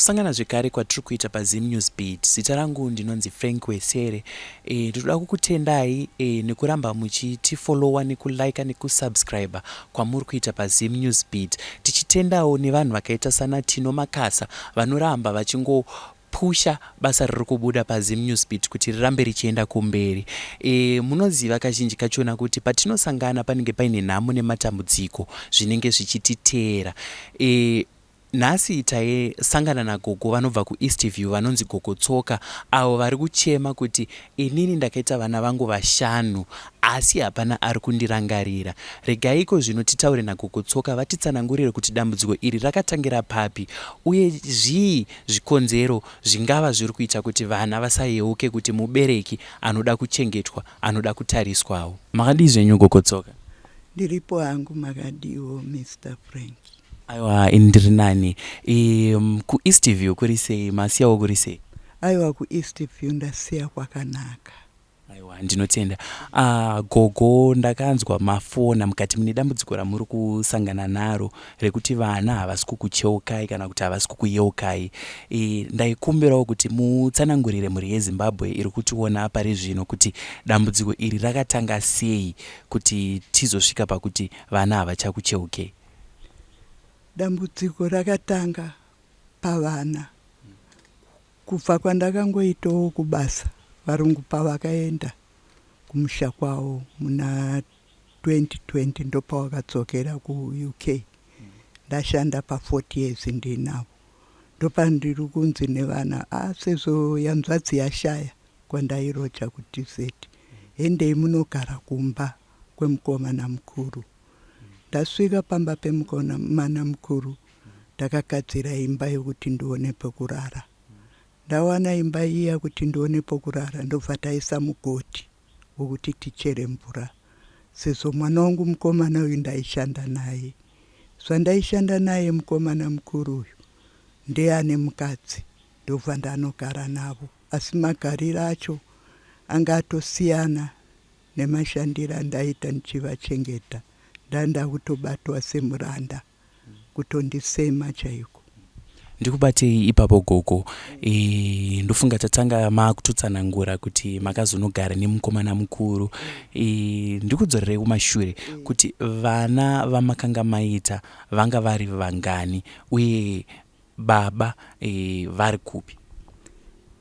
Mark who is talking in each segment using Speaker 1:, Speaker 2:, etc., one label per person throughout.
Speaker 1: Kusangana zvekare kwatiri kuita paZim News Beat. Zita rangu ndinonzi Frank Wesere. E, ndinoda kukutendai e, nekuramba muchitifollowa nekulika nekusubscribe kwamuri kuita paZim News Beat. Tichitendawo nevanhu vakaita sana Tino Makasa vanoramba vachingo pusha basa riri kubuda paZim News Beat kuti rirambe richienda kumberi. E, munoziva kazhinji kachona kuti patinosangana panenge paine nhamo nematambudziko zvinenge zvichititeera. E, Nhasi taisangana nagogo vanobva kuEastview vanonzi Gogo Tsoka avo vari kuchema kuti inini ndakaita vana vangu vashanu asi hapana ari kundirangarira. Regai iko zvino titaure naGogo Tsoka vatitsanangurire kuti dambudziko iri rakatangira papi uye zvii zvikonzero zvingava zviri kuita kuti vana vasayeuke kuti mubereki anoda kuchengetwa anoda kutariswawo. Makadii zvenyu Gogo Tsoka?
Speaker 2: Ndiripo hangu makadiwo Mister Frank.
Speaker 1: Aiwa ini ndiri nani. Um, kuEastview kuri sei? Masiyawo kuri sei?
Speaker 2: Aiwa kuEastview ndasiya kwakanaka.
Speaker 1: Aiwa ndinotenda. Uh, gogo ndakanzwa mafona mukati mune dambudziko ramuri kusangana naro rekuti vana havasi kukucheukai kana kuti havasi kukuyeukai. E, ndaikumbirawo kuti mutsanangurire mhuri yeZimbabwe iri kutiona pari zvino kuti dambudziko iri rakatanga sei kuti tizosvika pakuti vana havachakucheukei.
Speaker 2: Dambudziko rakatanga pavana. Kubva kwandakangoitawo kubasa varungu pavakaenda kumusha kwavo muna 2020 ndopavakadzokera kuUK. Ndashanda pa 40 years ndinavo. Ndopandiri kunzi nevana ah sezvo yanzvadzi yashaya kwandairoja kuTZ hendei munogara kumba kwemukomana mukuru. Ndasvika pamba pemukomana mukuru ndakagadzira imba yokuti ndione pekurara. Ndawana imba iya kuti ndione pokurara ndobva taisa mugoti wokuti tichere mvura sezvo mwana wangu mukomana uyu ndaishanda naye. Zvandaishanda naye mukomana mukuru uyu ndiye ane mukadzi ndobva ndanogara navo asi magariro acho anga atosiyana Nemashandiro andaiita ndichivachengeta ndandakutobatwa semuranda kutondisema chaiko.
Speaker 1: Ndikubatei ipapo gogo. E, ndofunga tatanga makutotsanangura kuti makazonogara nemukomana mukuru. E, ndikudzorerei kumashure kuti vana vamakanga maita vanga vari vangani uye baba e, vari kupi?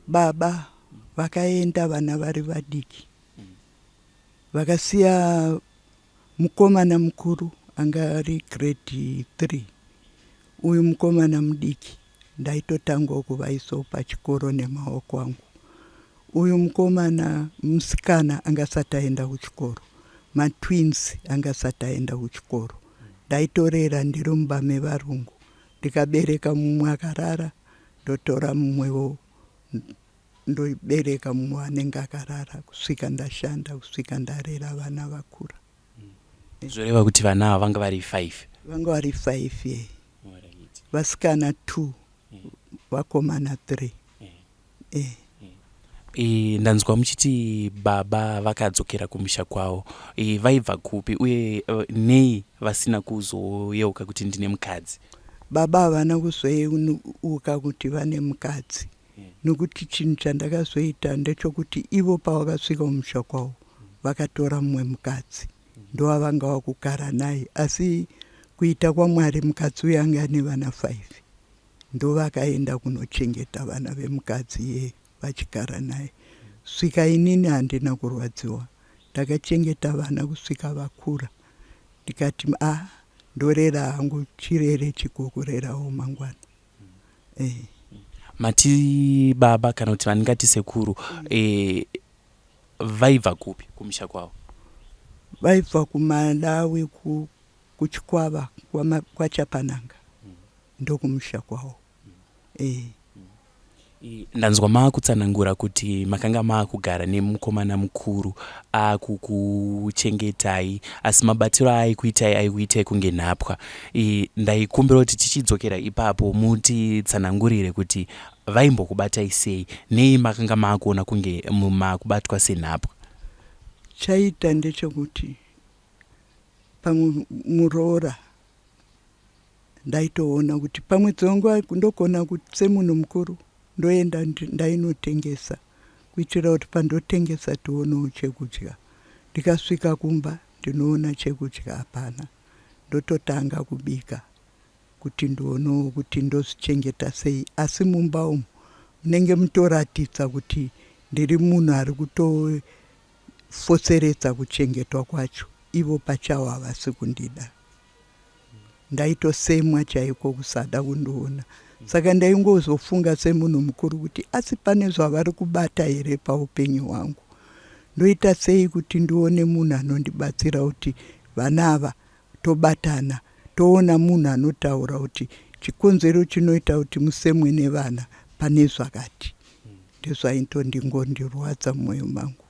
Speaker 2: Baba vakaenda vana vari vadiki Vakasiya mukomana mukuru anga ari grade 3 uyu mukomana mudiki ndaitotangawo kuvaisawo pachikoro nemaoko angu. Uyu mukomana musikana anga asati aenda kuchikoro matwins anga asati aenda kuchikoro. Ndaitorera ndiri mumba mevarungu ndikabereka mumwe akarara ndotora mumwewo Ndoibereka mumwe anenge akarara kusvika ndashanda kusvika ndarera vana vakura.
Speaker 1: Zvoreva kuti vana ava vanga vari 5?
Speaker 2: Vanga vari 5 ye. Vasikana 2 vakomana 3.
Speaker 1: Eh. E, ndanzwa muchiti baba vakadzokera kumusha kwavo e, vaibva kupi uye e, nei vasina kuzoyeuka kuti ndine mukadzi?
Speaker 2: Baba havana kuzoyeuka kuti vane mukadzi Nokuti chinhu chandakazoita ndechokuti ivo pavakasvika kumusha kwavo vakatora mumwe mukadzi ndowavanga vakugara naye asi kuita kwaMwari mukadzi uyu anga ane vana 5 ndovakaenda kunochengeta vana vemukadzi iyeye vachigara naye svika inini handina kurwadziwa ndakachengeta vana kusvika vakura ndikati a ndorera hangu chirere chigokurerawo mangwana
Speaker 1: Eh. Mati baba kana kuti vandingati sekuru eh, vaibva kupi kumusha kwavo?
Speaker 2: Vaibva kuMalawi ku, kuChikwava kwaChapananga ndokumusha kwavo eh.
Speaker 1: Ndanzwa maakutsanangura kuti makanga maakugara nemukomana mukuru akukuchengetai asi mabatiro aaikuitai aikuitai kunge nhapwa. Ndaikumbira kuti tichidzokera ipapo mutitsanangurire kuti vaimbokubatai sei, nei makanga maakuona kunge maakubatwa senhapwa.
Speaker 2: Chaiita ndechekuti pamwe muroora. Ndaitoona kuti pamwe dzimwe nguva ndogona kuti semunhu mukuru ndoenda ndainotengesa kuitira kuti pandotengesa tionewo chekudya. Ndikasvika kumba ndinoona chekudya hapana, ndototanga kubika kuti ndionewo kuti ndozvichengeta sei. Asi mumba umu munenge mutoratidza kuti ndiri munhu ari kutofoseredza kuchengetwa kwacho, ivo pachavo havasi kundida. Ndaitosemwa chaiko kusada kundiona. Saka ndaingozofunga semunhu mukuru kuti asi pane zvavari kubata here paupenyu hwangu. Ndoita sei kuti ndione munhu anondibatsira kuti vana ava tobatana toona munhu anotaura kuti chikonzero chinoita kuti musemwe nevana pane zvakati. Ndozvaitondingondirwadza mumwoyo mangu.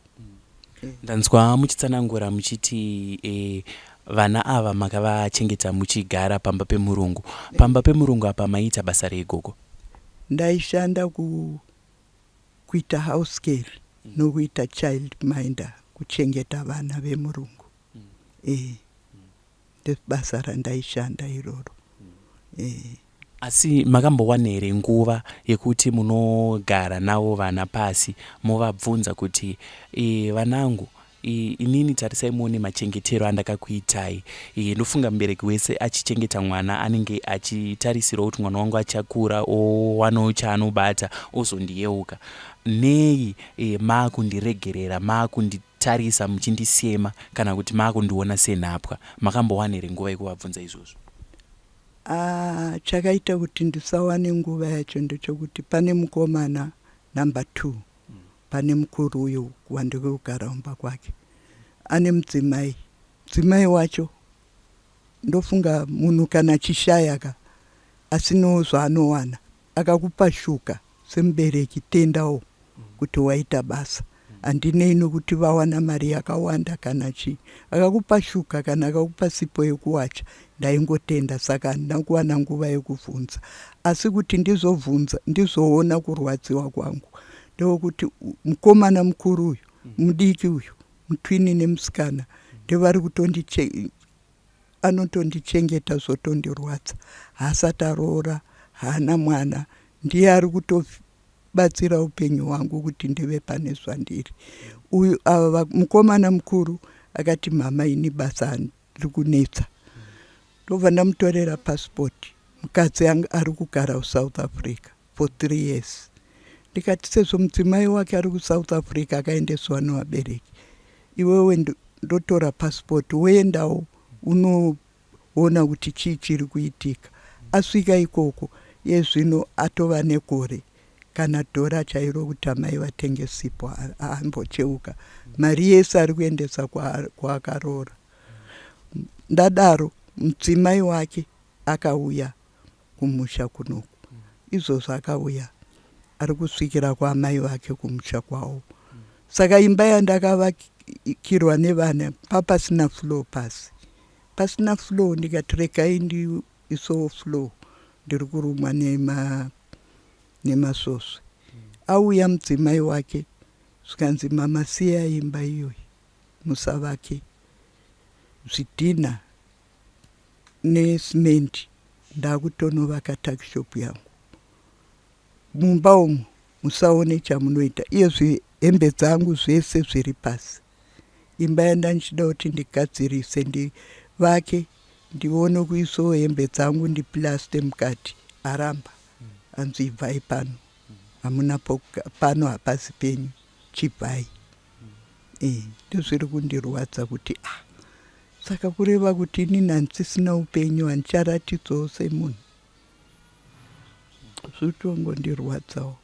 Speaker 1: Ndanzwa muchitsanangura muchiti e, vana ava makavachengeta muchigara pamba pemurungu. Pamba pemurungu apa maiita basa rei gogo?
Speaker 2: Ndaishanda ku, kuita house girl nokuita child minder kuchengeta vana vemurungu. E, ndebasa randaishanda iroro. E.
Speaker 1: Asi makambowana here nguva yekuti munogara navo vana pasi movabvunza kuti e, vanangu e, inini tarisai muone machengetero andakakuitai. E, ndofunga mubereki wese achichengeta mwana anenge achitarisirawo kuti mwana wangu achakura owanawo chaanobata ozondiyeuka. Nei e, maakundiregerera, maakunditarisa muchindisema kana kuti maakundiona senhapwa? Makambowana here nguva yekuvabvunza izvozvo?
Speaker 2: Ah, chakaita kuti ndisawane nguva yacho ndechekuti pane mukomana number 2 pane mukuru uyu wandiri kugara kumba kwake ane mudzimai. Mudzimai wacho ndofunga munhu kana achishaya ka asinawo zvaanowana akakupa shuka semubereki tendawo kuti waita basa. Handinei nokuti vawana mari yakawanda kana chii. Akakupa shuka kana akakupa sipo yekuwacha ndaingotenda saka handina kuwana nguva yekubvunza. Asi kuti ndizobvunza ndizoona kurwadziwa kwangu ndewokuti mukomana mukuru uyu mudiki uyu mutwini nemusikana ndevari kutondiche anotondichengeta zvotondirwadza. Haasati aroora, haana mwana, ndiye ari kutobatsira upenyu hwangu kuti ndive pane zvandiri. Uyu ava mukomana mukuru akati mama ini basa riri kunetsa. Ndobva ndamutorera pasipoti. Mukadzi ari kugara kuSouth Africa for 3 years. Ndikati sezvo mudzimai wake ari kuSouth Africa akaendeswa nevabereki, iwewe ndotora pasipoti woendawo unoona kuti chii chiri kuitika. Asvika ikoko iye zvino atova negore kana dhora chairo kuti amai vatenge sipo haambocheuka. Mari yese ari kuendesa kwaakaroora. Ndadaro mudzimai wake akauya kumusha kunoku. Izvozvo akauya ari kusvikira kwaamai vake kumusha kwavo. Saka imba yandakavakirwa nevana papasina floor pasi. Pasina floor ndikati regai ndiisewo floor ndiri kurumwa nemasvosve. Auya mudzimai wake zvikanzi mama siyai imba iyoyi musavake zvidhina nesimendi ndakutonovaka tuckshop yangu. Mumba umu musaone chamunoita iyezve hembe dzangu zvese zviri pasi. Imba yandandichida kuti ndigadzirise ndivake ndione kuisawo hembe dzangu ndiplaste mukati aramba. Anzi ibvai pano hamuna pano hapasi penyu chibvai. E, ndozviri kundirwadza kuti ah saka kureva kuti inini handisisina upenyu handicharatidzawo semunhu. Zvitongondirwadzawo.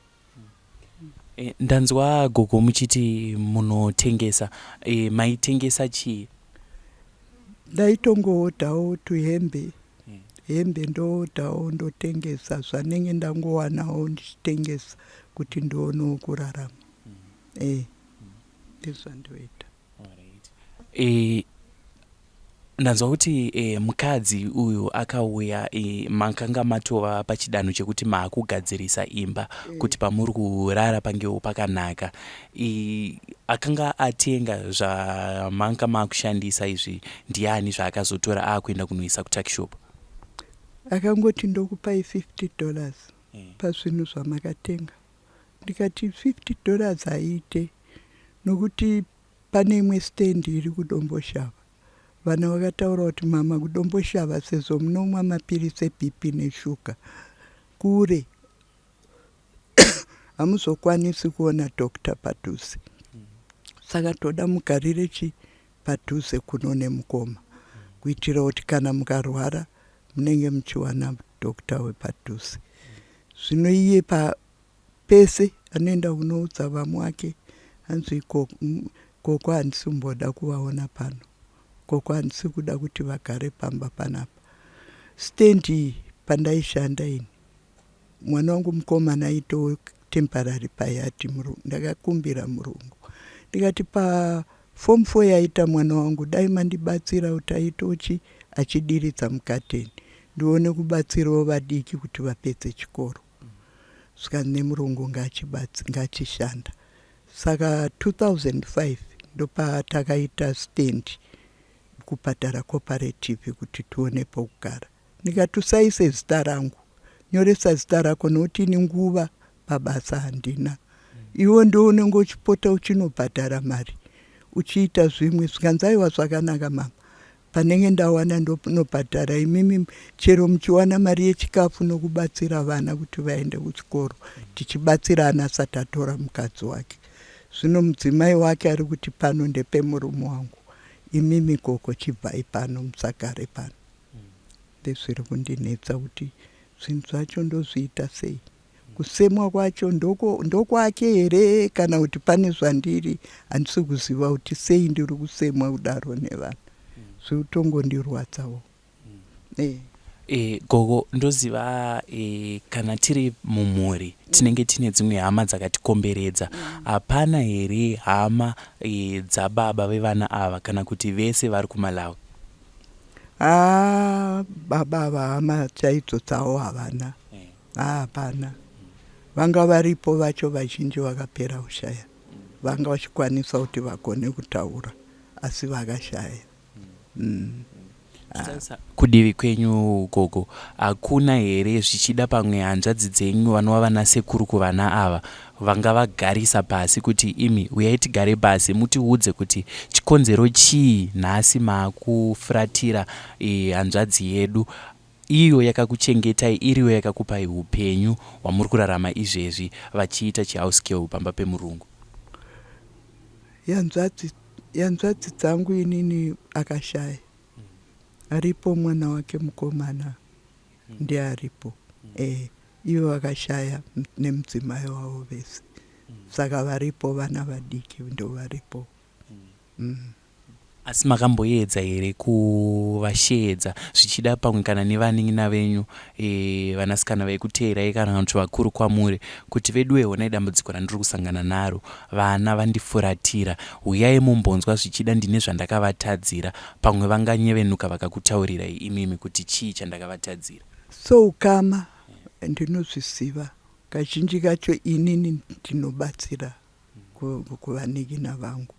Speaker 1: E, ndanzwa gogo muchiti munotengesa. E, maitengesa chii?
Speaker 2: Ndaitongoodhawo tuhembe hembe ndoodhawo ndotengesa zvanenge ndangowanawo ndichitengesa kuti ndionewo kurarama. E, ndizvandoita.
Speaker 1: E, ndanzwa kuti e, mukadzi uyu akauya e, makanga matova pachidanho chekuti maakugadzirisa imba kuti pamuri kurara pangewo pakanaka. E, akanga atenga zvamanga maakushandisa izvi ndiani zvaakazotora aakuenda kunoisa kutuckshop?
Speaker 2: Akangoti ndokupai $50 pazvinhu zvamakatenga. Ndikati $50 haiite nokuti pane imwe stand iri kuDomboshava. Vana vakataura kuti mama kuDomboshava sezvo munomwa mapirisi eBP neshuga kure hamuzokwanisi kuona doctor padhuze. Saka toda mugarire chi padhuze kuno nemukoma kuitira kuti kana mukarwara munenge muchiwana doctor wepadhuze. Zvino iye pa pese anoenda kunoudza vamwe wake hanzi gogo handisi kumboda kuvaona pano gogo handisi kuda kuti vagare pamba panapa. Stand iyi pandaishanda ini mwana wangu mukomana aitove temporary payard ndakakumbira murungu ndikati pa form 4 yaita mwana wangu dai mandibatsira kuti aitochi achidiridza mugadheni ndione kubatsirawo vadiki kuti vapedze chikoro. Zvikanzi nemurungu ngachishanda. Saka 2005 ndopatakaita stand kubhadhara cooperative kuti tione pokugara. Ndikati usaise zita rangu, nyoresa zita rako nokuti ini nguva pabasa handina. Iwe ndiwe unenge uchipota uchinobhadhara mari uchiita zvimwe. Zvikanzi aiwa zvakanaka mama, panenge ndawana ndonobhadhara imimi chero muchiwana mari yechikafu nokubatsira vana kuti vaende kuchikoro tichibatsirana asati atora mukadzi wake. Zvino mudzimai wake ari kuti pano ndepemurume wangu imimi gogo chibvai pano musagare pano. Ndezviri kundinetsa kuti zvinhu zvacho ndozviita sei. Kusemwa kwacho ndokwake here kana kuti pane zvandiri handisi kuziva kuti sei ndiri kusemwa kudaro nevanhu. Zviri kutongondirwadzawo.
Speaker 1: E, gogo ndoziva e, kana tiri mumhuri tinenge tine dzimwe hama dzakatikomberedza. Hapana here hama e, dzababa vevana ava kana kuti vese vari kuMalawi?
Speaker 2: Haa baba ava hama chaidzo dzavo havana. Haa hapana. Vanga varipo vacho vazhinji vakapera kushaya. Vanga vachikwanisa kuti vagone kutaura asi vakashaya. Mm.
Speaker 1: Kudivi kwenyu gogo hakuna here zvichida pamwe hanzvadzi dzenyu vanova vana sekuru kuvana ava vangavagarisa pasi kuti imi uyai tigare pasi mutiudze kuti chikonzero chii nhasi maakufuratira e, hanzvadzi yedu iyo yakakuchengetai iriyo yakakupai hupenyu hwamuri kurarama izvezvi vachiita chihouse girl pamba pemurungu?
Speaker 2: Yanzvadzi yanzvadzi dzangu inini akashaya aripo mwana wake mukomana ndiye aripo eh ivo vakashaya nemudzimai wavo vese saka varipo vana vadiki ndovaripo
Speaker 1: mm. Asi makamboedza here kuvasheedza zvichida pamwe kana nevanin'ina venyu e, vanasikana vaikuteerai kana kuti vakuru kwamuri kuti veduwe honai dambudziko randiri kusangana naro vana vandifuratira huyai mumbonzwa zvichida ndine zvandakavatadzira pamwe vanganyevenuka vakakutaurirai imimi kuti chii chandakavatadzira.
Speaker 2: Soukama ndinozviziva kazhinji kacho inini ndinobatsira kuvanin'ina vangu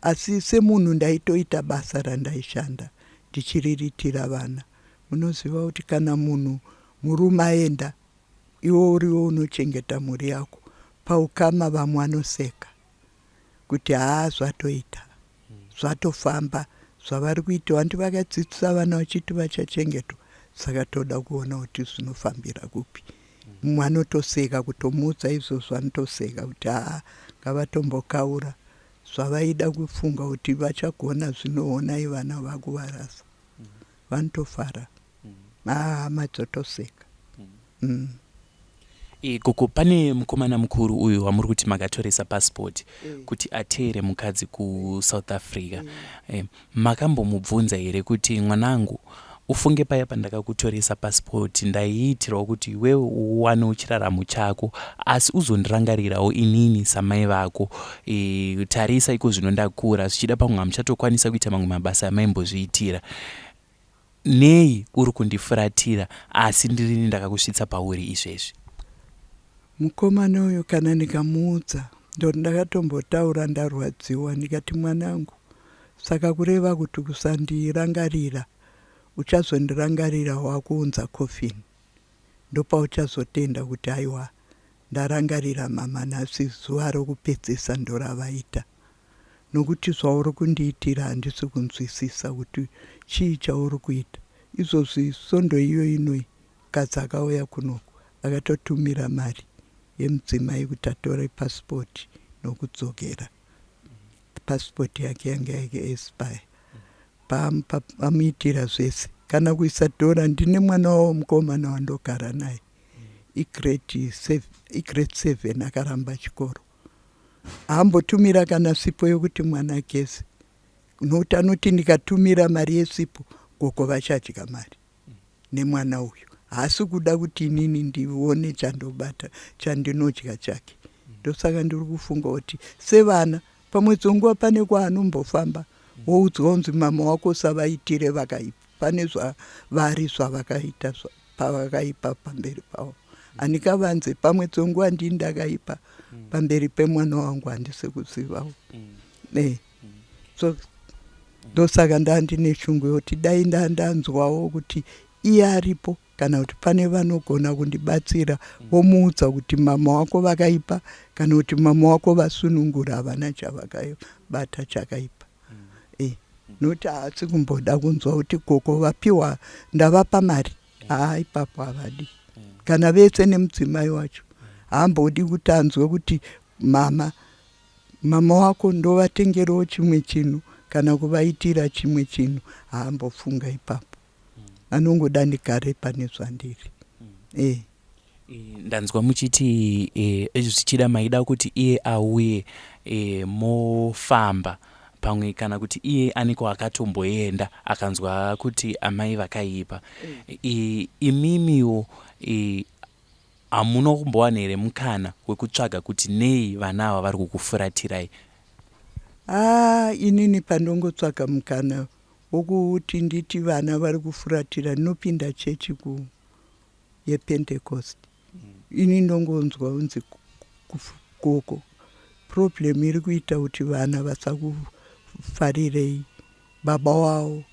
Speaker 2: asi semunhu ndaitoita basa randaishanda ndichiriritira vana. Munoziva kuti kana munhu murume aenda iwe uriwe unochengeta mhuri yako paukama vamwe vanoseka kuti haa zvatoita zvatofamba zvavari kuita hanti vakadzidzisa vana vachiti vachachengetwa saka toda kuona kuti zvinofambira kupi. Mumwe anotoseka kutomuudza izvozvo anotoseka kuti haa ngavatombokaura zvavaida kufunga kuti vachagona zvino honai vana vakuvarasa. Vanotofara. Haa hama dzotoseka.
Speaker 1: Mm. E, gogo pane mukomana mukuru uyu wamuri kuti makatoresa passport kuti ateere mukadzi kuSouth Africa. E, makambomubvunza here kuti mwanangu ufunge paya pandakakutoresa passport ndaiitirawo kuti iwewe uwanewo chiraramo chako asi uzondirangarirawo inini samai vako. E, tarisa iko zvino ndakura zvichida pamwe hamuchatokwanisa kuita mamwe mabasa amaimbozviitira. Nei uri kundifuratira asi ndirini ndakakusvitsa pauri izvezvi?
Speaker 2: Mukomana uyu kana ndikamuudza ndakatombotaura ndarwadziwa ndikati mwanangu saka kureva kuti kusandirangarira Uchazondirangarira wakuunza coffin, ndopauchazotenda kuti aiwa ndarangarira mama nhasi zuva rokupedzisa ndoravaita. Nokuti zvauri kundiitira handisi kunzwisisa kuti chii chauri kuita. Izvozvi svondo iyo inoi mukadzi akauya kunoku akatotumira mari yemudzimai kuti atore pasipoti nokudzokera. Pasipoti yake yanga yakaexpire. Pamuitira zvese kana kuisa dhora. Ndine mwana wavo mukomana wandogara naye, igrade 7, akaramba chikoro. Haambotumira kana sipo yokuti mwana ageze, nokuti anoti ndikatumira mari yesipo gogo vachadya mari nemwana uyu. Haasi kuda kuti inini ndione chandobata chandinodya chake. Ndosaka ndiri kufunga kuti sevana pamwedzi wenguva pane kwaanombofamba woudzwa kunzi mama wako savaitire vakaipa, pane zvavari zvavakaita pavakaipa pamberi pavo. Handikavanze, pamwe dzenguva ndini ndakaipa pamberi pemwana wangu, handisi kuzivawo. So ndosaka ndandine shungu yokuti dai ndanzwawo kuti iye aripo, kana kuti pane vanogona kundibatsira vomuudza kuti mama wako vakaipa, kana kuti mama wako vasunungura, havana chavakabata chakaipa. Nokuti haasi kumboda kunzwa kuti gogo vapiwa, ndavapa mari. Haa, ipapo havadi kana vese nemudzimai wacho. Haambodi kuti anzwe kuti mama wako ndovatengerawo chimwe chinhu kana kuvaitira chimwe chinhu. Haambofunga ipapo, anongoda ndigare pane zvandiri.
Speaker 1: Ndanzwa muchiti zvichida maida kuti iye auye mofamba pamwe, kana kuti iye aneko akatomboenda akanzwa kuti amai vakaipa. Imimiwo hamuna kumbowana here mukana wekutsvaga kuti nei vana ava vari kukufuratirai?
Speaker 2: Haa, inini pandongotsvaga mukana wokuti nditi vana vari kufuratira, ndinopinda chechi ku yePentecost. Ini ndongonzwa unzi koko problem iri kuita kuti vana vasakufarirei, baba wavo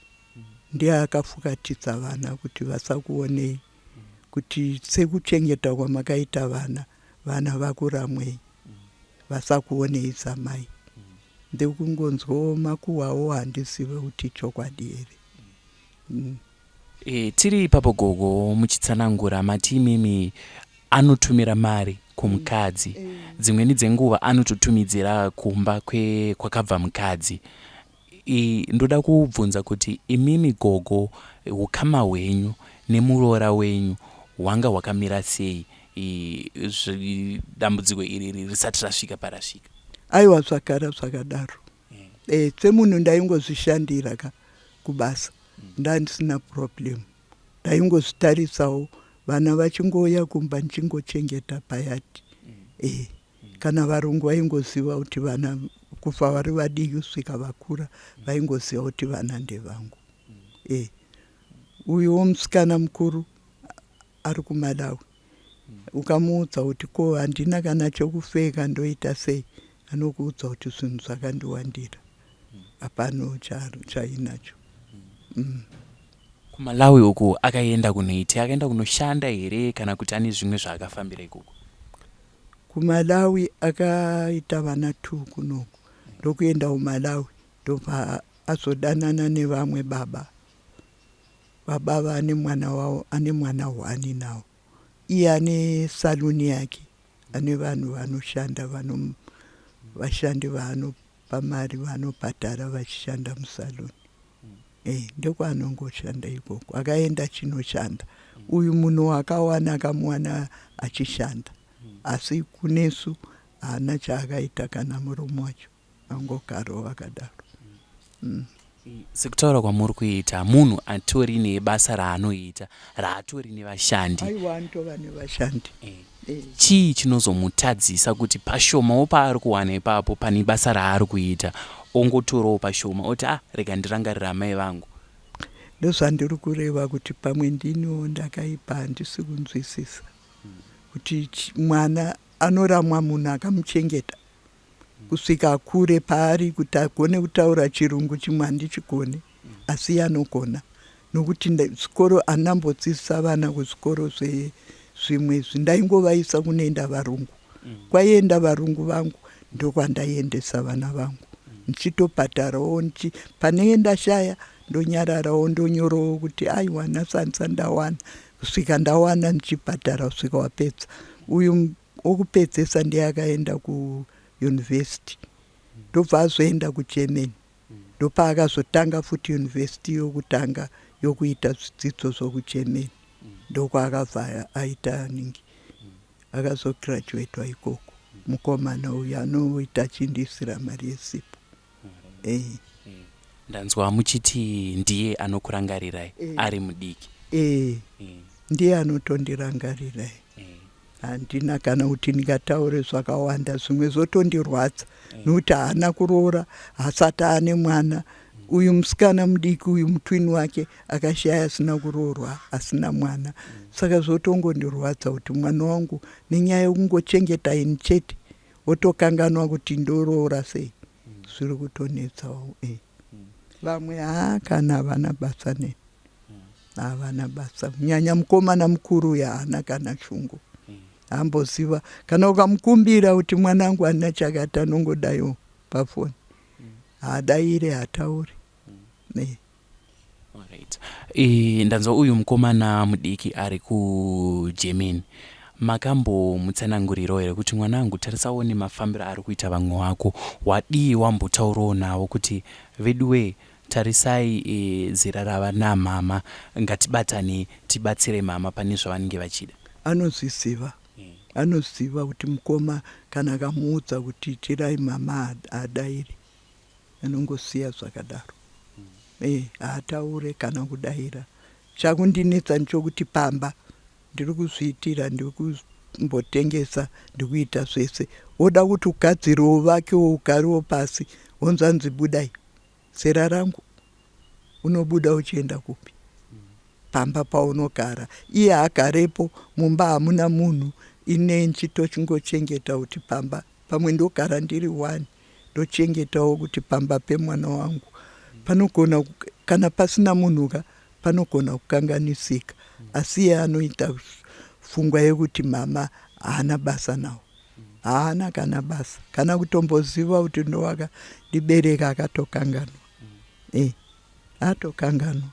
Speaker 2: ndiye akafukatidza vana kuti vasakuonei, kuti sekuchengeta kwamakaita vana, vana vakuramwei, vasakuonei samai. Ndekungonzwawo makuhwawo, handizive kuti chokwadi here.
Speaker 1: Tiri ipapo gogo, muchitsanangura mati imimi anotumira mari kumukadzi, dzimweni dzenguva anototumidzira kumba kwakabva mukadzi. Ndoda kubvunza kuti imimi gogo, ukama hwenyu nemuroora wenyu hwanga hwakamira sei dambudziko iri risati rasvika parasvika?
Speaker 2: Aiwa, zvagara zvakadaro. Semunhu ndaingozvishandira ka kubasa, ndandisina problem. Ndaingozvitarisawo vana vachingouya kumba, ndichingochengeta payard. Kana varungu vaingoziva kuti vana, kubva vari vadiki kusvika vakura, vaingoziva kuti vana ndevangu. Uyuwo musikana mukuru ari kuMalawi, ukamuudza kuti ko handina kana chokupfeka, ndoita sei, anokuudza kuti zvinhu zvakandiwandira, hapano chainacho.
Speaker 1: KuMalawi uku akaenda kunoita, akaenda kunoshanda here, kana kuti ane zvimwe zvaakafambira ikoko?
Speaker 2: KuMalawi akaita vana two kunoku, ndokuenda kuMalawi, ndobva azodanana nevamwe baba. Baba vane mwana wavo, ane mwana one nawo. Iye ane saluni yake, ane vanhu vanoshanda, vashandi vaanopa mari, vanobhadhara vachishanda musaluni. Ndokwaanongoshanda ikoko. Akaenda achinoshanda. Uyu munhu wakawana akamuwana achishanda, asi kunesu haana chaakaita kana murume wacho, angogarawo akadaro.
Speaker 1: Sekutaura kwamuri kuita, munhu atori nebasa raanoita, raatori nevashandi.
Speaker 2: Aiwa, anotova nevashandi.
Speaker 1: Chii chinozomutadzisa kuti pashomawo paari kuwana ipapo pane basa raari kuita, ongotorawo pashoma oti, "Ah, rega ndirangarira amai vangu"?
Speaker 2: Ndozvandiri kureva kuti pamwe ndiniwo ndakaipa, handisi kunzwisisa kuti mwana anoramwa munhu akamuchengeta kusvika akure paari, kuti agone kutaura chirungu chimwe handichigone, asi iye anogona. Nokuti zvikoro handinambodzidzisa vana kuzvikoro zvimwe izvi ndaingovaisa kunoenda varungu. Kwaienda varungu vangu ndokwandaiendesa vana vangu ndichitobhadharawo panenge ndashaya ndonyararawo ndonyorawo kuti aiwa nhasi handisati ndawana kusvika ndawana ndichibhadhara kusvika wapedza. Uyu wokupedzesa ndiye akaenda kuyunivhesiti ndobva azoenda kuGermany ndopaakazotanga futi yunivhesiti yokutanga yokuita zvidzidzo zvokuGermany ndokwaakabva aita ningi akazograduatwa ikoko mukomana uyu anoita achindiisira mari yesipo eh.
Speaker 1: Ndanzwa muchiti ndiye anokurangarirai ari mudiki.
Speaker 2: Eh, ndiye anotondirangarirai. Handina kana kuti ndingataure zvakawanda zvimwe zvotondirwadza nokuti haana kuroora haasati ane mwana. Uyu musikana mudiki uyu mutwini wake akashaya asina kuroorwa asina mwana. Saka zvotongondirwadza kuti mwana wangu nenyaya yekungochengeta ini chete wotokanganwa kuti ndoroora sei. Zviri kutonetsawo eh. Vamwe haa kana havana basa neni. Havana basa kunyanya mukomana mukuru uyu haana kana shungu. Haamboziva kana ukamukumbira kuti mwanangu handina chakati anongodaiwo pafoni. Haadaire haatauri. Eh.
Speaker 1: Alright. E, ndanzwa uyu mukomana mudiki ari kuGermany. Makambomutsanangurirawo here kuti mwanangu tarisawo nemafambiro ari kuita vamwe wako. Wadii wambotaurawo navo kuti veduwee tarisai e, zera rava namama ngatibatane tibatsire mama pane zvavanenge vachida.
Speaker 2: Anozviziva. Anoziva kuti mukoma kana akamuudza kuti itirai mama haadairi. Anongosiya zvakadaro. Eh, haataure kana kudaira. Chakundinetsa ndechokuti pamba ndiri kuzviitira ndiri kumbotengesa ndikuita zvese. Woda kuti ugadzirewo uvakewo ugarewo pasi wonzanzi budai. Zera rangu unobuda uchienda kupi? Pamba paunogara iye haagarepo mumba hamuna munhu ine ndichitochingochengeta kuti pamba pamwe ndogara ndiri one ndochengetawo kuti pamba pemwana wangu panogona kana pasina munhu ka panogona kukanganisika asi iye anoita pfungwa yekuti mama haana basa nawo haana kana basa kana kutomboziva kuti ndowakandibereka akatokanganwa eh atokanganwa.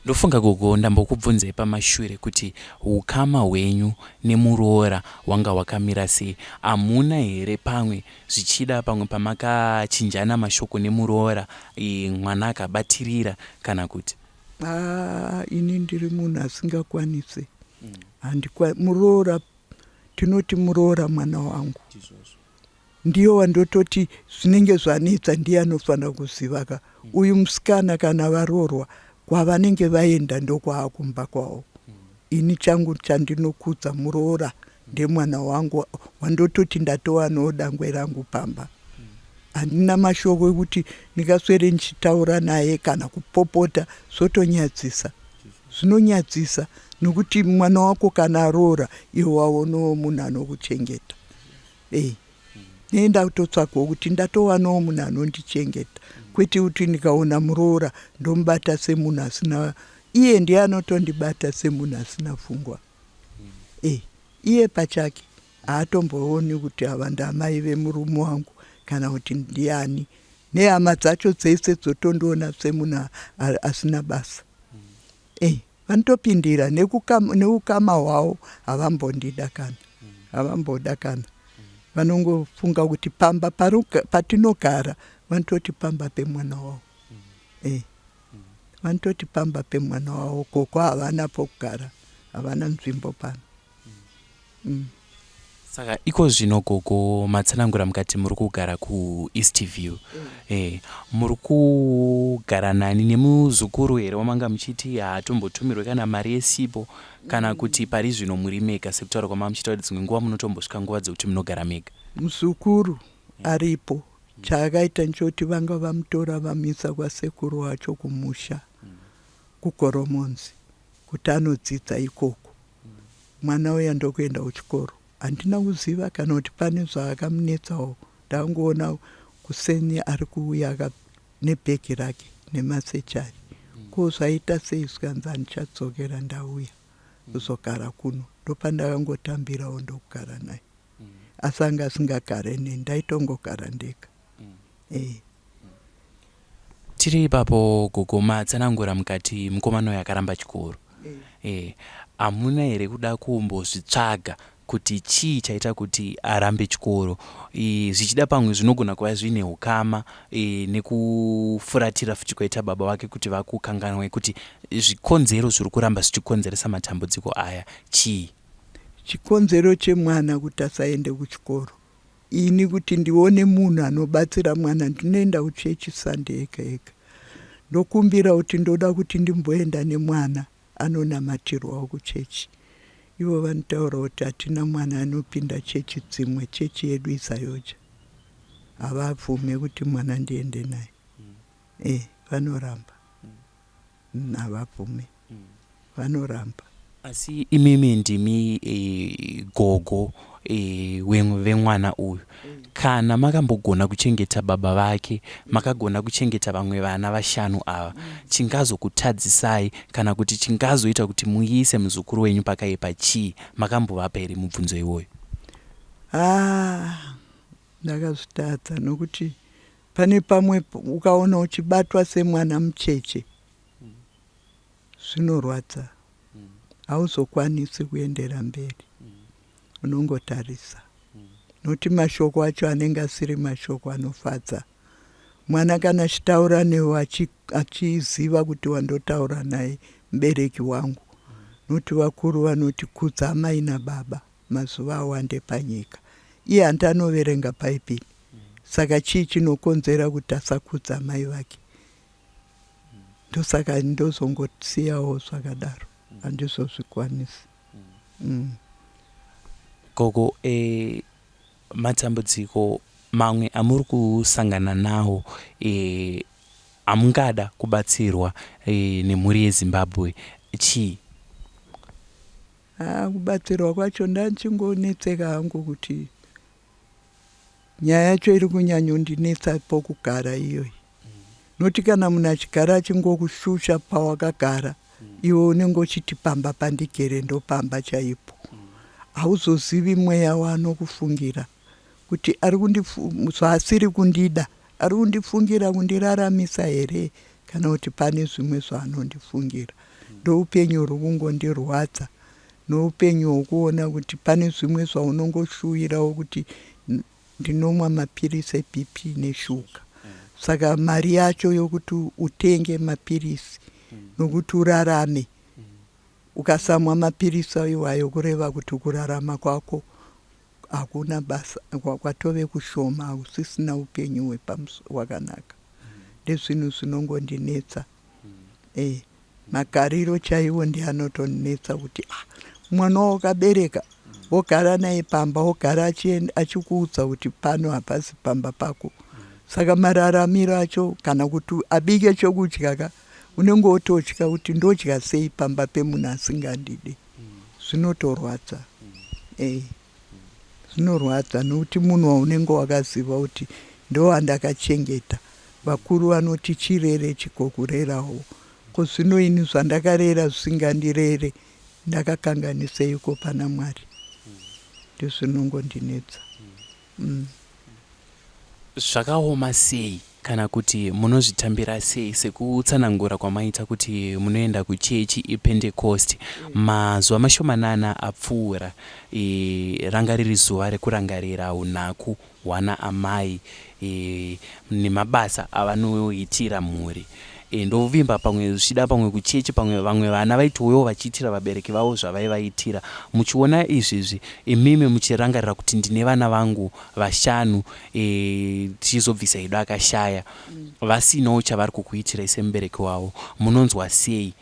Speaker 1: Ndofunga gogo ndambokubvunzai pamashure kuti hukama hwenyu nemuroora hwanga hwakamira sei. Hamuna here pamwe zvichida pamwe pamakachinjana mashoko nemuroora mwana akabatirira kana kuti?
Speaker 2: Haa ini ndiri munhu asingakwanise handikwa muroora tinoti muroora mwana wangu ndiye wandototi zvinenge zvanetsa ndiye anofanira kuziva ka uyu musikana kana varoorwa kwavanenge vaenda ndokwaakumba kwavo ini changu chandinokudza muroora ndemwana wangu wandototi ndatowanawo dangwe rangu pamba handina mashoko ekuti ndingaswere ndichitaura naye kana kupopota zvotonyadzisa zvinonyadzisa nokuti mwana wako kana aroora iwe waonawo munhu anokuchengeta eh nee ndakutotsvagawo kuti ndatowanawo munhu anondichengeta kwete kuti ndikaona muroora ndomubata semunhu asina iye ndiye anotondibata semunhu asina pfungwa eh iye pachake haatombooni kuti ava ndamai vemurume wangu kana kuti ndiani nehama dzacho dzese dzotondiona semunhu asina basa eh vanotopindira neukama hwavo havambondida kana havamboda kana vanongofunga kuti pamba patinogara vanototi pamba pemwana wavo eh vanototi pamba pemwana wavo gogo havana pokugara havana nzvimbo pano
Speaker 1: mm. Saka iko zvino gogo matsanangura mukati muri kugara kuEast View mm. Eh, muri kugara nani nemuzukuru here wamanga muchiti haatombotumirwe kana mari yesipo kana kuti pari zvino muri mega sekutaura kwamanga muchiita kuti dzimwe nguva munotombosvika nguva dzekuti munogara mega?
Speaker 2: Muzukuru aripo chaakaita nchoti vanga vamutora vamuisa kwasekuru wacho kumusha kuGoromonzi kuti anodzidza ikoko. Mwana uya ndokuenda kuchikoro. Handina kuziva kana kuti pane zvaakamunetsawo. Ndangoona kuseni ari kuuya nebhegi rake nemasechari. Ko zvaita sei? Zvikanzi handichadzokera, ndauya kuzogara kuno. Ndopandakangotambirawo ndokugara naye, asi anga asingagare neni, ndaitongogara ndega.
Speaker 1: Tiri ipapo, gogo, matsanangura mukati mukomana uyu akaramba chikoro. Hamuna here kuda kumbozvitsvaga kuti chii chaita kuti arambe chikoro? Zvichida pamwe zvinogona kuva zviine ukama nekufuratira futi kwaita baba vake kuti vakukanganwe, kuti zvikonzero zviri kuramba zvichikonzeresa matambudziko aya chii?
Speaker 2: Chikonzero chemwana kuti asaende kuchikoro, ini kuti ndione munhu anobatsira mwana, ndinoenda kuchechi Sunday ega ega, ndokumbira kuti ndoda kuti ndimboenda nemwana anonamatirwawo kuchechi. Ivo vanotaura kuti hatina mwana anopinda chechi dzimwe, chechi yedu iZAOGA. Havabvume kuti mwana ndiende naye. Vanoramba, havabvume, vanoramba.
Speaker 1: Asi imimi ndimi gogo vemwana uyu. Kana makambogona kuchengeta baba vake, makagona kuchengeta vamwe vana vashanu ava, chingazokutadzisai kana kuti chingazoita kuti muise muzukuru wenyu pakaipa chii? Makambovapa here mubvunzo iwoyo?
Speaker 2: Ah, ndakazvitadza, nokuti pane pamwe ukaona uchibatwa semwana mucheche, zvinorwadza, hauzokwanisi kuendera mberi, unongotarisa, nokuti mashoko acho anenge asiri mashoko anofadza. Mwana kana achitaura newe achiziva kuti wandotaura naye mubereki wangu, nokuti vakuru vanoti, "Kudza amai nababa, mazuva awande panyika." Iye handi anoverenga Bhaibheri, saka chii chinokonzera kuti asakudza amai vake? Ndosaka ndozongosiyawo zvakadaro, handizozvikwanisi.
Speaker 1: Gogo, matambudziko mamwe amuri kusangana nawo amungada kubatsirwa nemhuri yeZimbabwe chii?
Speaker 2: Ha, kubatsirwa kwacho ndachingonetseka hangu kuti nyaya yacho iri kunyanyondinetsa pokugara iyoyi, nokuti kana munhu achigara achingokushusha pawakagara, iwe unenge uchiti pamba pandigere ndopamba chaipo. Hauzozivi mweya waanokufungira kuti ari zvaasiri kundida, ari kundifungira kundiraramisa here kana kuti pane zvimwe zvaanondifungira. Ndoupenyu huri kungondirwadza, noupenyu hwokuona kuti pane zvimwe zvaunongoshuwirawo kuti ndinomwa mapirisi eBP neshuga, saka mari yacho yokuti utenge mapirisi nokuti urarame, ukasamwa mapirisi iwayo, kureva kuti kurarama kwako hakuna basa, kwatove kushoma, hausisina upenyu hwakanaka. Ndezvinhu zvinongondinetsa. Magariro chaiwo ndianotondinetsa kuti, ah, mwana wakabereka wogara naye pamba, wogara achikuudza kuti pano hapasi pamba pako. Saka mararamiro acho, kana kuti abike chokudya ka, unenge wototya kuti ndodya sei pamba pemunhu asingandidi. Zvinotorwadza, zvinorwadza, nokuti munhu waunenge wakaziva kuti ndowandakachengeta. Vakuru vanoti chirere chikokurerawo. Ko zvino ini zvandakarera zvisingandirere, ndakakanganiseiko pana Mwari? Ndizvinongondinetsa.
Speaker 1: Zvakaoma sei kana kuti munozvitambira sei, sekutsanangura kwamaita kuti munoenda kuchechi iPentecost? Mazuva mashomanana apfuura ranga riri zuva rekurangarira unaku hwana amai nemabasa avanoitira mhuri. Ndovimba pamwe zvichida pamwe kuchechi pamwe vamwe vana vaitouyawo vachiitira vabereki vavo zvavaivaitira. Muchiona izvizvi imimi, muchirangarira kuti ndine vana vangu vashanu, tichizobvisa hedu akashaya, vasinawo chavari kukuitirai semubereki wavo, munonzwa sei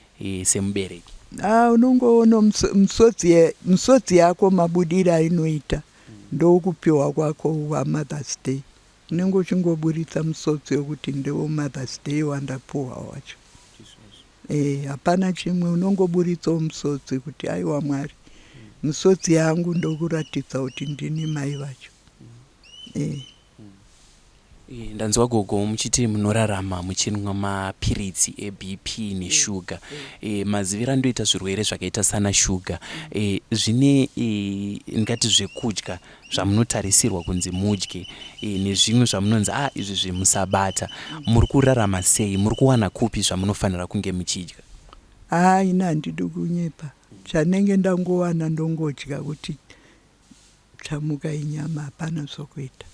Speaker 1: semubereki?
Speaker 2: Ah, unongoona musodzi yako mabudiro ainoita, ndokupiwa kwako waMothers Day. Unenge uchingoburitsa musodzi wekuti ndewo Mother's Day wandapuhwa wacho. Hapana chimwe, unongoburitsawo musodzi kuti aiwa Mwari, musodzi yangu ndokuratidza kuti ndini mai vacho.
Speaker 1: Ndanzwa gogo muchiti munorarama muchinwa mapiritsi eBP neshuga. Maziviro andoita zvirwere zvakaita sana shuga, zvine ndingati zvekudya zvamunotarisirwa kunzi mudye nezvimwe zvamunonzi a izvi zvemusabata. Muri kurarama sei? Muri kuwana kupi zvamunofanira kunge muchidya?
Speaker 2: Haa, ini handidi kunyepa, chanenge ndangowana ndongodya, kuti chamuka inyama, hapana zvokuita.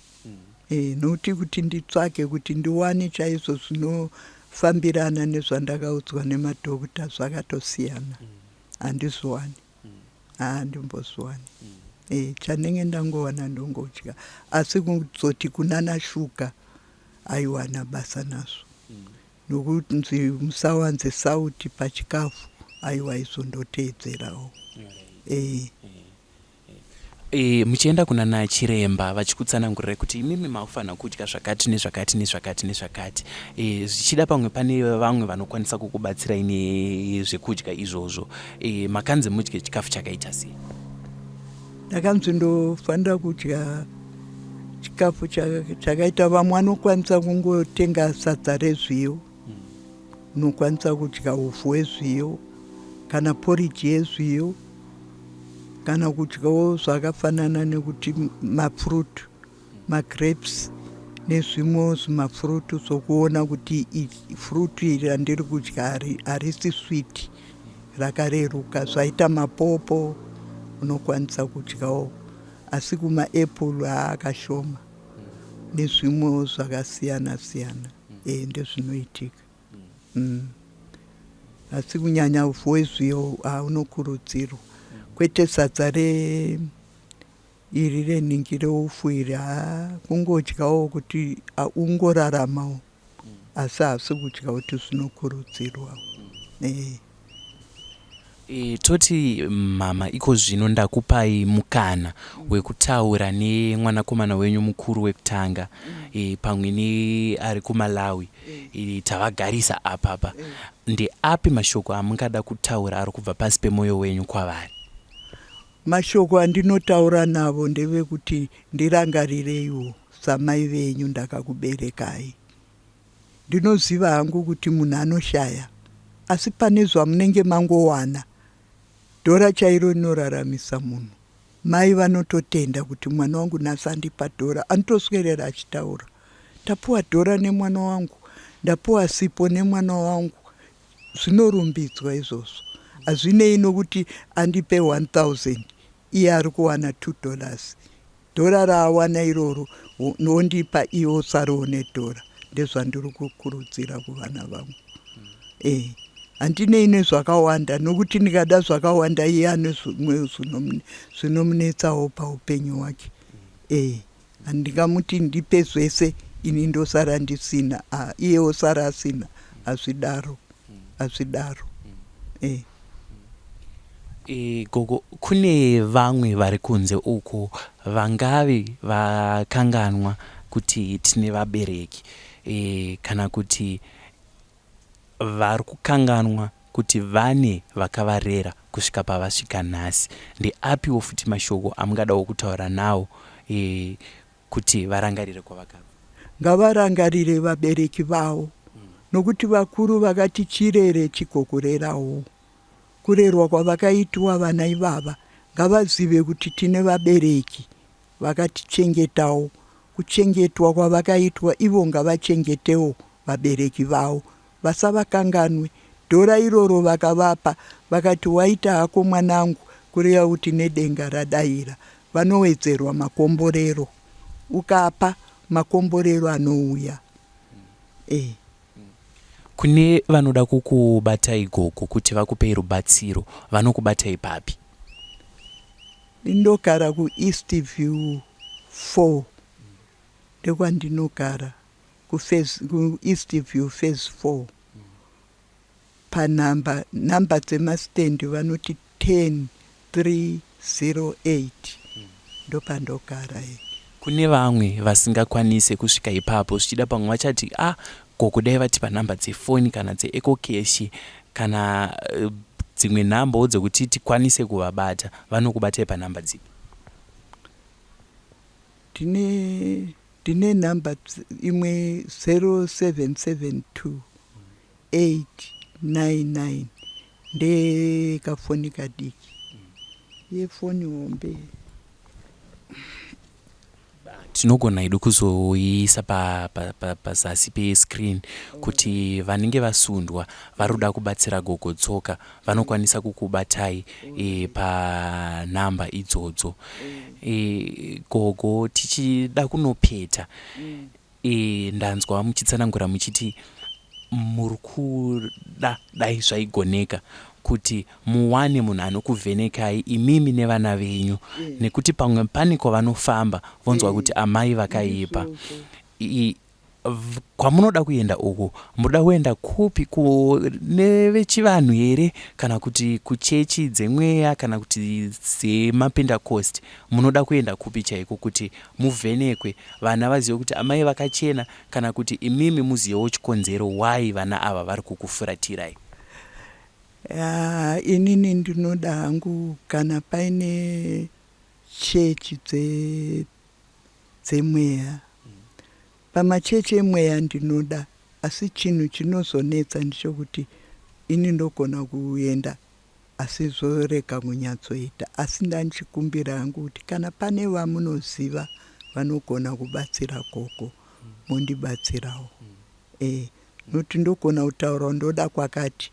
Speaker 2: Nokuti kuti nditsvake kuti ndiwane chaizvo zvinofambirana nezvandakaudzwa nemadhokota zvakatosiyana, handizviwani, handimbozviwani. Chanenge ndangowana ndongodya, asi kuzoti kunana shuga aiwana basa nazvo, nokunzi musawanze sauti pachikafu, aiwa, izvo ndoteedzerawo.
Speaker 1: Muchienda kuna nachiremba vachikutsanangurirai kuti imimi makufanira kudya zvakati nezvakati nezvakati nezvakati, zvichida pamwe pane vamwe vanokwanisa kukubatsirai nezvekudya izvozvo, makanzi mudye chikafu chakaita sei?
Speaker 2: Ndakanzi ndofanira kudya chikafu chakaita, vamwe vanokwanisa kungotenga sadza rezviyo, unokwanisa kudya upfu hwezviyo kana poriji yezviyo, kana kudyawo zvakafanana nekuti mafruit, magrapes nezvimwewo zvimafruit, zvokuona kuti fruit iri randiri kudya harisi sweet, rakareruka. Zvaita mapopo unokwanisa kudyawo, asi kumaapple haakashoma, nezvimwewo zvakasiyana siyana. Ndezvinoitika. Asi kunyanya upfu hwezviyo haunokurudzirwa, kwete sadza re iri renhingi reupfu iri. Haa, kungodyawo kuti ungoraramawo, asi hasi kudya kuti zvinokurudzirwa.
Speaker 1: Toti mama, iko zvino ndakupai mukana wekutaura nemwanakomana wenyu mukuru wekutanga, pamwe neari kuMalawi. Tavagarisa apapa. Ndeapi mashoko amungada kutaura ari kubva pasi pemwoyo wenyu kwavari?
Speaker 2: Mashoko andinotaura navo ndevekuti ndirangarireiwo samai venyu, ndakakuberekai. Ndinoziva hangu kuti munhu anoshaya, asi pane zvamunenge mangowana, dhora chairo rinoraramisa munhu. Mai vanototenda kuti mwana wangu nhasi andipa dhora, anotoswerera achitaura, "Ndapuwa dhora nemwana wangu, ndapuwa sipo nemwana wangu." Zvinorumbidzwa izvozvo, hazvinei nokuti andipe 1000, iye ari kuwana $2. Dhora raawana iroro nondipa, iye osarawo nedhora. Ndezvandiri kukurudzira kuvana vangu. Handinei nezvakawanda, nokuti ndikada zvakawanda, iye ane zvimwe zvinomunetsawo paupenyu hwake. Handingamuti ndipe zvese, ini ndosara ndisina, iye osara asina. Hazvidaro, hazvidaro.
Speaker 1: Gogo, kune vamwe vari kunze uko vangave vakanganwa kuti tine vabereki, kana kuti vari kukanganwa kuti vane vakavarera kusvika pavasvika nhasi. Ndeapiwo futi mashoko amungadawo kutaura nawo kuti varangarire kwavakabva?
Speaker 2: Ngavarangarire vabereki vavo, nokuti vakuru vakati chirere chigokurerawo. Kurerwa kwavakaitwa vana ivava, ngavazive kuti tine vabereki vakatichengetawo. Kuchengetwa kwavakaitwa ivo, ngavachengetewo vabereki vavo, vasavakanganwe. Dhora iroro vakavapa, vakati, "Waita hako mwanangu," kureva kuti nedenga radayira, vanowedzerwa makomborero. Ukapa, makomborero anouya.
Speaker 1: Kune vanoda kukubatai gogo kuti vakupei rubatsiro, vanokubatai papi?
Speaker 2: Ndinogara kuEast View 4, ndekwandinogara, kuEast View Phase 4, panhamba, nhamba dzemastendi vanoti 10308, ndopandogara.
Speaker 1: Kune vamwe vasingakwanise kusvika ipapo, zvichida pamwe vachati, "A ah, gogo dai vatipa nhamba dzefoni kana dzeEcoCash kana dzimwe nhambawo dzekuti tikwanise kuvabata," vanokubatai panhamba dzipi?
Speaker 2: Tine Ndine nhamba imwe 0772 899 ndeyekafoni kadiki yefoni hombe.
Speaker 1: Tinogona hedu kuzoiisa pazasi pa, pa, pescreen kuti vanenge vasundwa vari kuda kubatsira Gogo Tsoka vanokwanisa kukubatai e, panhamba idzodzo. E, gogo, tichida kunopeta e, ndanzwa muchitsanangura muchiti muri kuda dai zvaigoneka kuti muwane munhu anokuvhenekai imimi nevana venyu nekuti pamwe pane kwavanofamba vonzwa kuti amai vakaipa. Kwamunoda kuenda uku munoda kuenda kupi? Kune vechivanhu here kana kuti kuchechi dzemweya kana kuti dzemapendacost? Munoda kuenda kupi chaiko kuti muvhenekwe, vana vazive kuti amai vakachena, kana kuti imimi muzivewo chikonzero why vana ava vari kukufuratirai?
Speaker 2: Yaa, inini ndinoda hangu kana paine chechi dze dzemweya. Pamachechi emweya ndinoda asi chinhu chinozonetsa ndechokuti ini ndogona kuenda asi zvorega kunyatsoita asi ndandichikumbira hangu kuti kana pane vamunoziva vanogona kubatsira gogo mondibatsirawo eh nokuti ndogona kutaura ndoda kwakati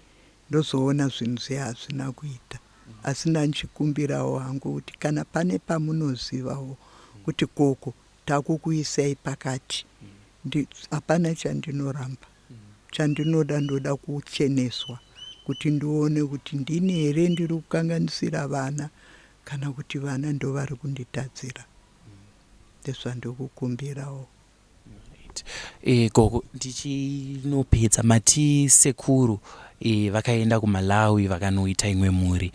Speaker 2: ndozoona zvinhu zviya hazvina kuita asi ndandichikumbirawo hangu kuti kana pane pamunozivawo kuti gogo takukuisai pakati hapana chandinoramba chandinoda ndoda kucheneswa kuti ndione kuti ndini here ndiri kukanganisira vana kana kuti vana ndovari kunditadzira ndezvandikukumbirawo.
Speaker 1: E, gogo, ndichinopedza, mati sekuru e, vakaenda kuMalawi vakanoita imwe mhuri.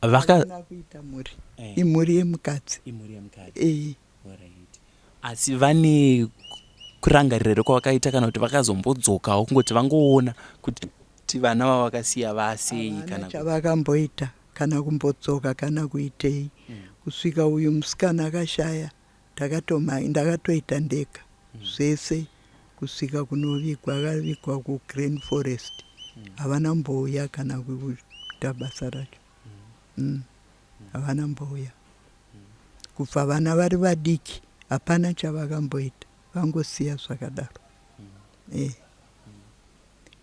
Speaker 2: Vaka kuita mhuri imhuri yemukadzi.
Speaker 1: Imhuri yemukadzi. E. Asi vane kurangarira here kwavakaita kana kuti vakazombodzokawo kungoti vangoona kuti vana vavakasiya vasei?
Speaker 2: Kana chavakamboita kana kumbodzoka kana kuitei kusvika uyu musikana akashaya. Ndakatoita ndega zvese kusvika kunovigwa. Akavigwa kuGreen Forest, havana kumbouya kana kuita basa racho. Havana mbouya kubva vana vari vadiki, hapana chavakamboita, vangosiya zvakadaro.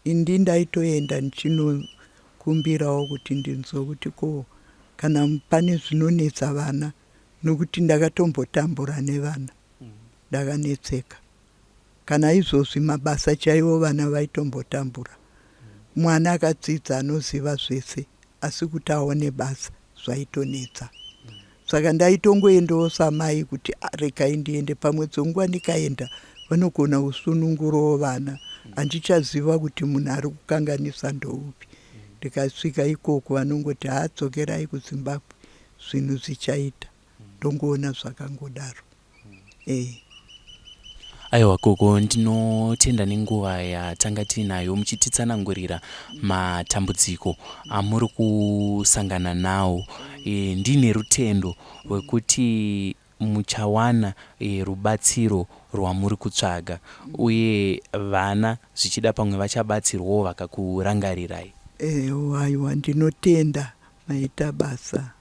Speaker 2: Indi ndaitoenda ndichinokumbirawo kuti ndinzwe kuti ko kana pane zvinonetsa vana, nokuti ndakatombotambura nevana, ndakanetseka. Kana izvozvi mabasa chaiwo vana vaitombotambura. Mwana akadzidza anoziva zvese asi kuti aone basa zvaitonetsa. Saka ndaitongoendawo samai kuti regai ndiende, pamwe dzonguva ndikaenda vanogona kusunungurawo vana, handichaziva kuti munhu ari kukanganisa ndoupi. Ndikasvika ikoko vanongoti haadzokerai kuZimbabwe, zvinhu zvichaita. Ndongoona zvakangodaro.
Speaker 1: Aiwa gogo, ndinotenda nenguva yatanga tiinayo muchititsanangurira matambudziko amuri kusangana nawo. E, ndine rutendo rwekuti muchawana e, rubatsiro rwamuri kutsvaga uye vana zvichida pamwe vachabatsirwawo vakakurangarirai.
Speaker 2: Aiwa, ndinotenda, maita basa.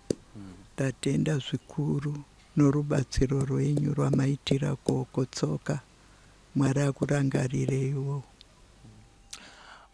Speaker 2: Ndatenda zvikuru norubatsiro rwenyu rwamaitira Gogo Tsoka. Mwari akurangarireiwo.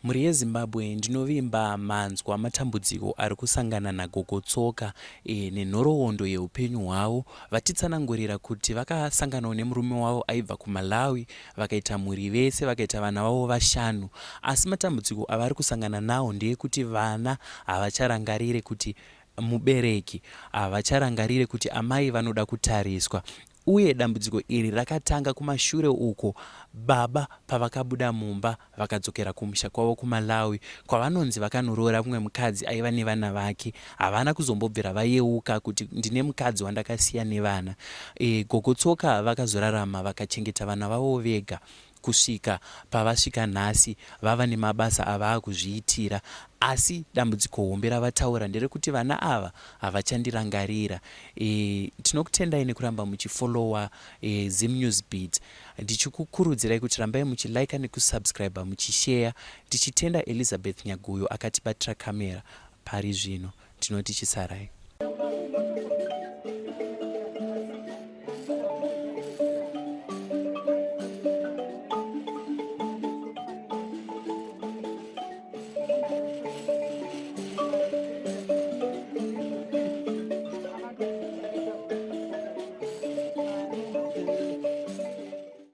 Speaker 1: Mhuri yeZimbabwe, ndinovimba manzwa matambudziko ari kusangana naGogo Tsoka e, nenhoroondo yeupenyu hwavo. Vatitsanangurira kuti vakasanganawo nemurume wavo aibva kuMalawi, vakaita mhuri vese, vakaita vana vavo vashanu. Asi matambudziko avari kusangana nawo ndeyekuti vana havacharangarire kuti mubereki, havacharangarire kuti amai vanoda kutariswa. Uye dambudziko iri rakatanga kumashure uko baba pavakabuda mumba vakadzokera kumusha kwavo kuMalawi kwavanonzi vakanoroora mumwe mukadzi aiva nevana vake. Havana kuzombobvira vayeuka kuti ndine mukadzi wandakasiya nevana. E, Gogo Tsoka vakazorarama vakachengeta vana vavo vega. Kusvika pavasvika nhasi vava nemabasa avaakuzviitira asi dambudziko hombe ravataura nderekuti vana ava havachandirangarira. E, tinokutendai nekuramba muchifollowa e, Zimnews Beat ndichikukurudzirai kuti rambai muchilika nekusubscribe muchisheya tichitenda Elizabeth Nyaguyo akatibatira kamera pari zvino tinoti chisarai.